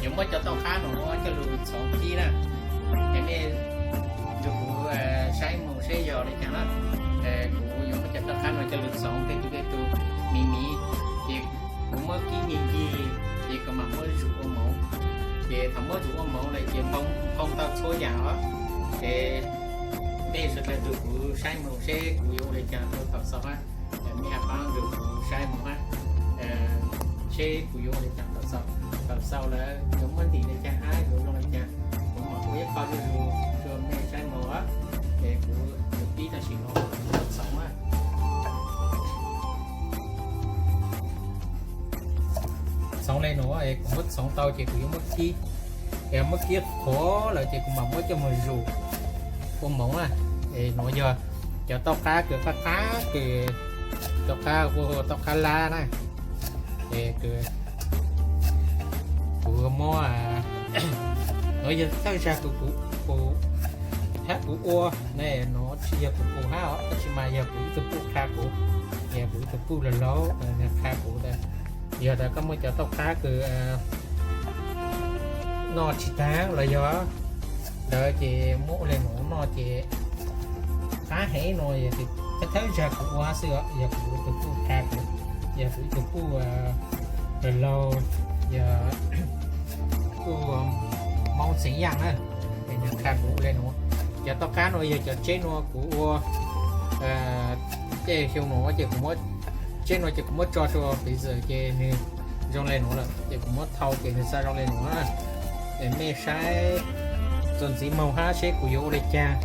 Yuav muab cov taub qab no coj lug txhoov kib na. Es nej nrug kuv saib moog seb yog le caag na. Kuv yuav muab cov taub qab no coj lug txhoov tej tug tej tug miv miv, ces kuv muab kib ncig ncig, ces kuv mam muab zug ua moov. Ces thaum muab zug ua moov lawm ces nphoo tau txhua yaam os. Ces nej suav dlawg nrug kuv saib moog seb kuv yuav ua le caag rua thaum xaus hab. Mej hab paab nrug kuv saib moog hab, seb kuv yuav ua le caag thaum xaus. Thaum xaus lawm yuav muab ntim le caag hab yuav zoo le caag, kuv mam ua ib qho zuj zus rua mej saib moog os. Es kuv yuav pib tam sim no txhoov na. Txhoov le nuav es kuv muab txhoov tau ces kuv yuav muab kib, es muab kib qhuav lawm ces kuv mam muab coj moog zug ua moov na. Es nuav yog cov taub qab kws qab qab kws, taub qab hu taub qab lab na. Es kuv muab, nuav yog thawj zag kws kuv, hab kuv ua na, nuav tsis yog kuv pum hab os, tab sis mas yog kuv ib tug puj qha kuv, yog kuv ib tug puj laug laug qha kuv tas, yog tas koj muaj cov taub qab kws noj tsis taag los yog ntawd ces muab ua le nuav noj ces qab heev no. Yog thawj zag kuv ua hab xwb os, yog kuv ib tug puj qha kuv, yog kuv ib tug puj laug laug, yog puj Moob Xeev Yaaj na, es nwg qha kuv ua le nuav. Cov taub qab nuav yog cov tsheb nuav kuv ua, tej xyoo nuav ces kuv muab, tsheb nuav ces kuv muab tso rua piv xwm ces nwg zoo le nuav lawm ces kuv muab thau ces nwg xav zoo le nuav na. Es mej saib txuas ntxiv moog hab seb kuv yuav ua le caag,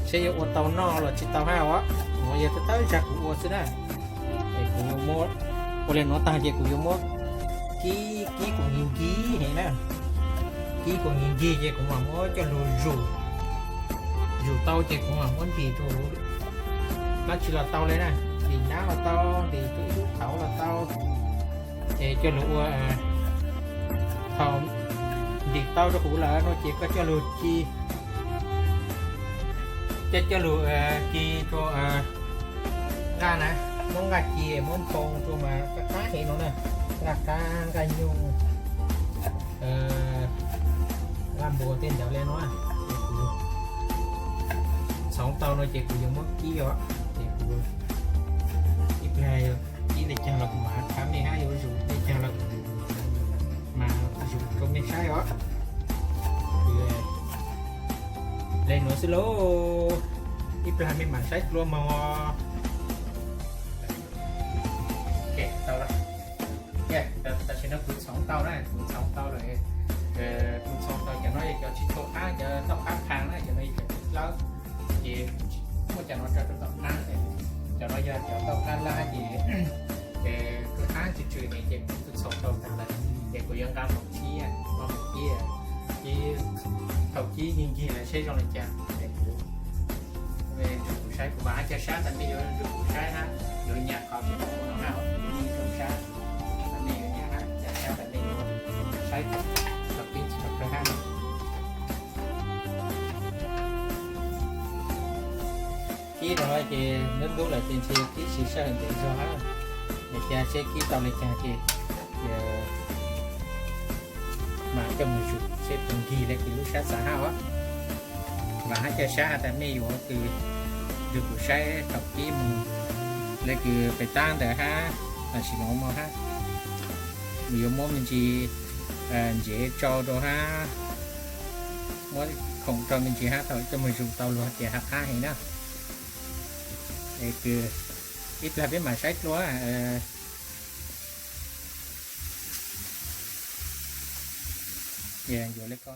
seb yuav ua tau noj los tsis tau hab os. Nuav yog thawj zag kuv ua xwb na. Es kuv yuav muab ua le nuav taag ces kuv yuav muab kib, kib kuas ncig ncig heev na. Kib kuas ncig ncig ces kuv mam muab coj lug zug. Zug tau ces kuv mam muab ntim rua huv dlaab tsi los tau le na, ntim nab los tau, ntim rua ib lub tauv los tau. Ces coj lug ua, thaum ntim tau rua huv lawm no ces koj coj lug ci, coj, coj lug ci rua nqaj na, muab nqaj ci, muab nphoo rua mas qab qab heev no na, nqaj qab, nqaj nyuj, nqaj npua tej ntawd le no. Ces kuv txhoov tau no ces kuv yuav muab kib os, ces kuv ib plag kib le caag los kuv mam qha mej hab yuav zug le caag los kuv mam zug rua mej saib os. Le nuav xwb lauj, ib plag mej mam saib dlua moog os. Tam sim no kuv txhoov tau na, kuv txhoov tau lawm. Kuv txhoov tau cov no yog cov tsis tshua qab, cov taub qab qha na, cov no yog cov tsis dlawb. Ces muab cov no tso rau tom qab, cov no yog cov taub qab lab ces koj qab tsw tsw ne ces kuv txhoov tau tag lawm. Ces kuv yuav nqa mus kib, nqa mus kib, kib, thaum kib ncig ncig lawm seb zoo li cas es kuv nrug kuv saib, kuv mam hab ca sab tas mej yuav nrug kuv saib hab, yuav nyam qhov kuv ua no hab, mej nrug sab, tas mej yuav nyam hab, ca sab tas mej yuav saib thaum kib txug kawg hab. Kib rau no ces ntub ntub lawm ces ntshe kib tsis sij hawm ntev zog hab. Es ca seb kib tau le caag ces mam coj mus zug seb puas ncig le kws lub sab xav hab os. Mam hab ca sab has tas mej yuav kws nrug kuv saib thaum kib mus le kws pem tab ntawd hab, tam sim no moog hab. Nws yuav muab me ntsis ntsev tsau rau hab, muab khoom rau me ntsis hab thaum coj mus zug tau luag tias hab qab heev na. Es kws ib plag peb mam saib dlua. Yuav le ko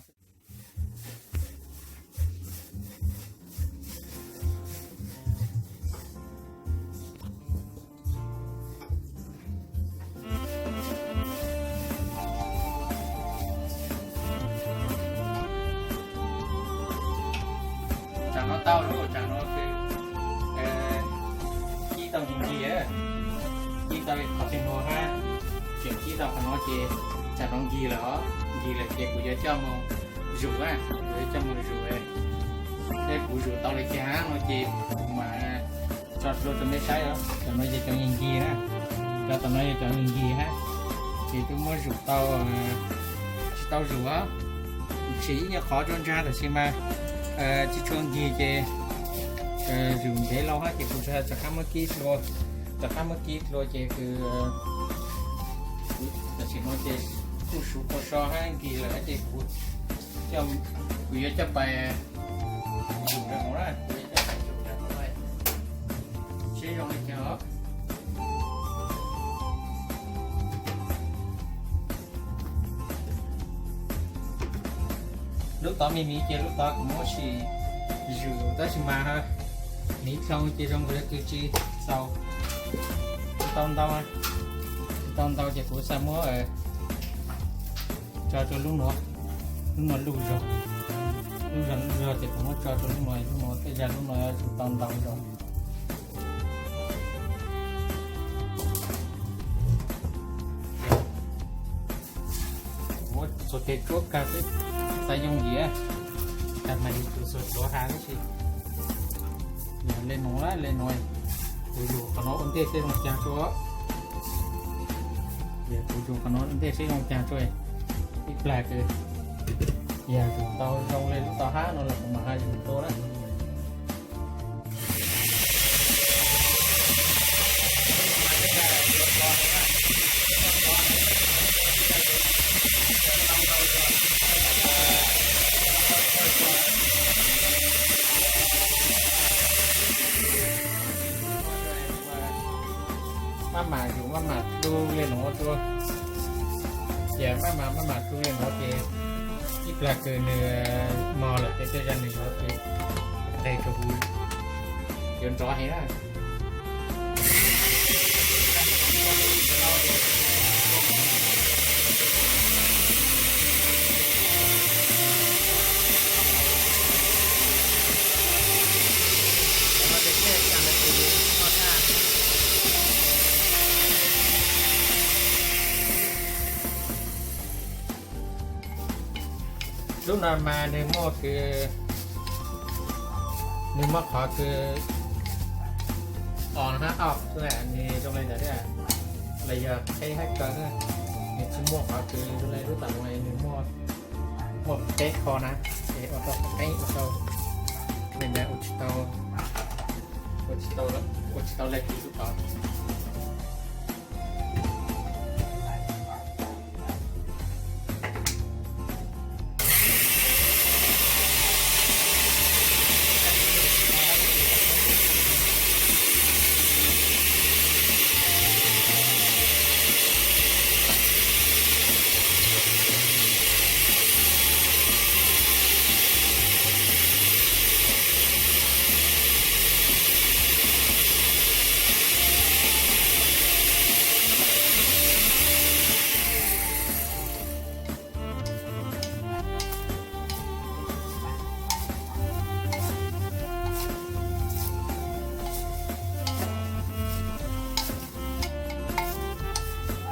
Tsam no tau lawm, tsam no kib tau ncig ncig, kib tau qhov twg no hab, tseem kib tau qhov no ces tsam no ncig lawm os, ncig lawm ces kuv yuav coj mus zug, kuv yuav coj mus zug. Seb kuv zug tau le caag no ces kuv mam tso dlua rau mej saib os. Cov no yog cov ncig ncig na, cov tom no yog cov ncig ncig hab, ces twb muab zug tau tau zus, tsis ib nyuag qhov rau ntsag tam sim mas tsis tshua nkig ces zus ntev loo hab ces kuv rov qab muab kib dlua, rov qab muab kib dlua ces tam sim no ces kuj suv tau so hab nkig lawm ces kuv, kuv yuav coj pais zus rau hauv na, kuv yuav coj pais zus rau hauv seb zoo li cas os. Lub tod me miv ces lub tod kuv muab sim zus tab sis mas miv dlhau ces zoo nkaus li kws tsis txaus, tsis tau ntau, tsis tau ntau ces kuv xav muab tso rau lub nuav, lub nuav luj zog, luj zog luj zog ces kuv muab tso rau lub nuav, lub nuav tej zag lub nuav yuav tsum tau ntau zog. Muab txuag tes tsuab kag xwb, xav yooj yim, kag mas yus tus txuag tsuav has tab sis yog le nuav, le nuav, kuv yug qhov no ua ntej seb zoo caag tso, yog kuv yug qhov no ua ntej seb zoo caag tso, ib plag kws yog yug tau zoo le lub tau hab no los kuv mam has yug tua na. Maj mam yug maj mam dlua le nuav dlua, ces maj mam maj mam dlua le nuav ces ib plag kws nws mog lawm ces tej zag nws yuav, nqeg rau huv, yuav nrov heev na. Lub no mas nws muaj kws, nws muaj qhov kws on hab off, nws zoo le ntawd thiab, los yog qheb hab kaw, nws tsis muaj qhov kws zoo le lub tas nws muaj, muaj peb qho na, es ua rau qheb ua rau, ua tsis tau, ua tsis tau le kws lub tod.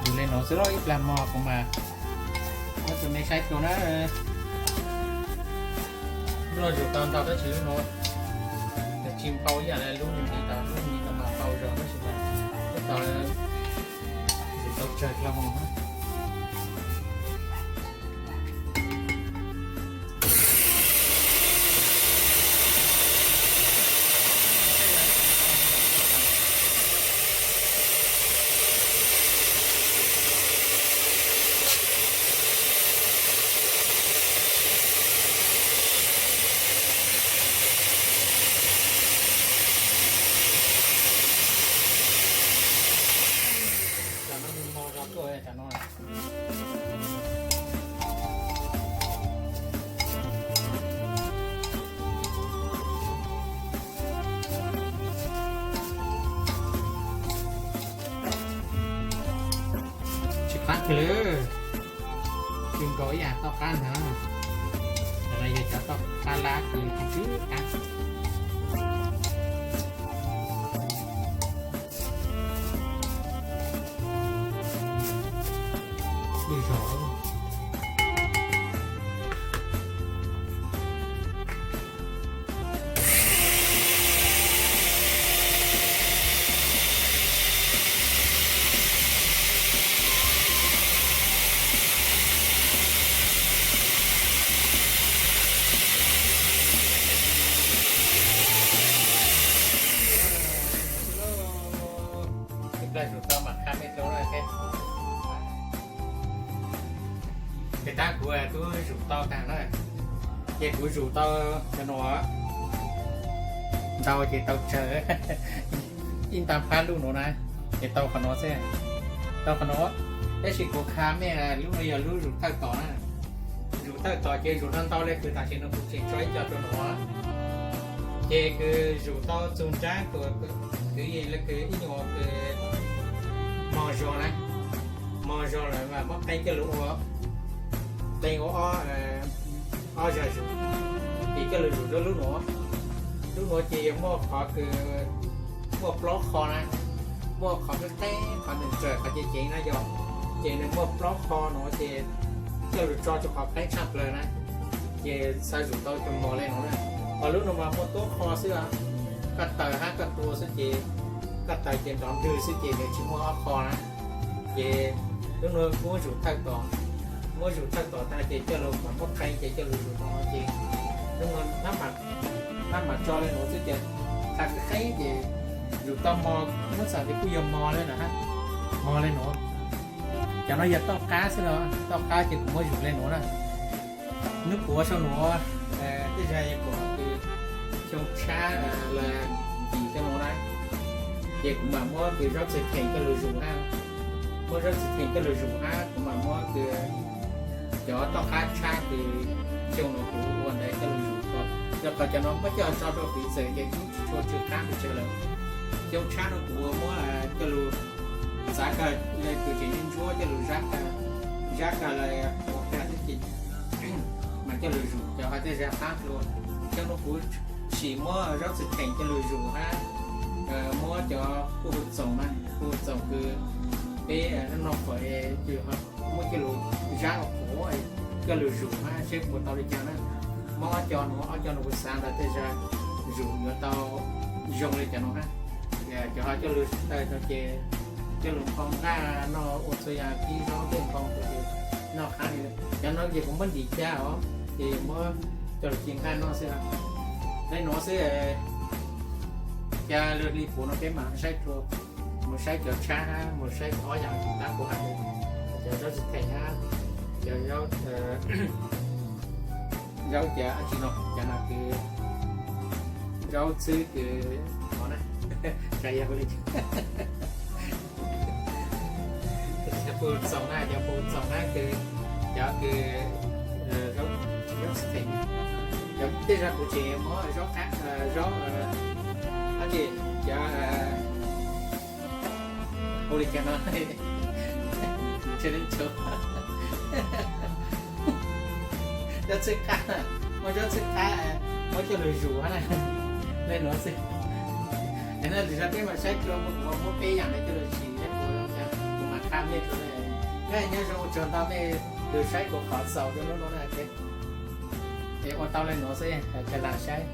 Yug le nuav xwb los ib plag mog kuv mas muab rau nej saib dlua na. Lub no yug tau ntau tab sis lub no tsis npau ib yam li lub me ntsis tas, lub me ntsis tas mas npau zog tab sis mas lub no yug tau tsawg dlhau hab. Tam no nws mog zog tuaj tam no. Tsis qab kawg li, tsis nkaus ib yam toj qab ntag. Tam no yog cov toj qab lab kws tsw tsw qab. Lwj zog. Zuj zus tau mam qha mej rau. Ces tab kuv twb zuj zus tau tag na, ces kuv zuj zus tau cov nuav ntau ces tau tsawg ib nta phab lub nuav na, ces tau qhov nuav xwb, tau qhov nuav. Tab sis kuv qha mej lub nuav yog lub zuj zus thawj tom na. Zuj zus thawj tom ces zuj zus ntau ntau le kws tam sim no kuv tseem tso ib co rau nuav. Ces kws zuj zus tau txug nraab kws, kws ib nyuag kws mog zog na, mog zog lawm mas muab qee coj lug ua, qee ua ob, ob zag zuj zus, ces coj lug zuj zus rau lub nuav. Lub nuav ces yog muaj qhov kws muaj plaub qho na, muaj qhov qeeb qeeb, qhov nws txawm qhov ceev ceev na yog, ces nws muaj plaub qho nuav ces coj lug tso rau qhov qeeb tshaj plawg na, ces xav zuj zus tau cov mog le nuav na. Hos lub nuav mas muaj tuab qho xwb, koj taws hab koj tua xwb ces, koj taws ces nrov ntwg xwb ces nws tsis muaj ob qho na. Ces lub nuav muab zuj zus thawj tom, muab zuj zus thawj tom tag ces coj lug mam muab qee ces coj lug zuj zus no ces lub nuav hab mam tso le nuav xwb ces qha qeeb qeeb ces zuj zus tau mog, muab xav tias kuj yog mog le na, mog le nuav. Cov no yog toj qab xwb no, toj qab ces kuv muab zuj zus le nuav na. Nub puav sau nuav, tej zag yog kuv kws xyoo tshab los kis xyoo nuav na, ces kuv mam muab kws zaub txwv theem coj lug zuj zus hab, muab zaub txwv theem coj lug zuj zus hab kuv mam muab kws cov toj qab tshab kws xyoo nuav kuv ua ntawd coj lug zuj zus ko. Rau qhov cov no muab coj tso rau fiv txwm ces tub tsis tshua tsw qab pes tsawg lawm. Xyoo tshab no kuv muab coj lug txav kag le kws tseem ntsuab coj lug zab kag, zab kag le ua kag xwb ces mam coj lug zuj zus cov hab tej zag qab dlua. Xyoo no kuv sim muab zaub txwv theem coj lug zuj zus hab, muab cov kuj hu txoom na, kuj hu txoom kws peb noj fawm, muab coj lug zab ua qhuav coj lug zuj zus hab seb puas tau li cas na. Muab ob co nuav, ob co nuav kuv xav ntawd tej zag zuj zus yuav tau zoo li cov nuav hab. Cov ho coj lug taws no ces coj lug nphoo nqaj noj ua txhua yam kib zaub tej nphoo noj qab li. Cov no ces kuv muab ntim ca os, ces muab coj lug ci nqaj noj xwb. Le nuav xwb, ca lug li puav no peb mam saib dlua, mus saib cov tshab hab mus saib ob yam kws tab kuv has, cov zaub txwv theem hab cov zaub, zaub cas tsi no, cov no kws zaub txwb kws no na, tsa yog li cov hu txoom na, cov hu txoom na kws cov kws zaub txwv theem, cov tej zag kuv tseem muab zaub qab, zaub, ab tsi, cov hu li cas no, tsa le tsa, zaub txwb qab, muab zaub txwb qab muab coj lug zuj zus hab na. Le nuav xwb. Es no lwm zag peb mam saib dlua, kuv muab peb yaam le coj lug sim saib puas zoo, kuv mam qha mej dlua. Nyob zoo ua tsaug ntau mej lug saib kuv qhov xaus rua hnub no na. Es ua tau le nuav xwb, tsa lam saib.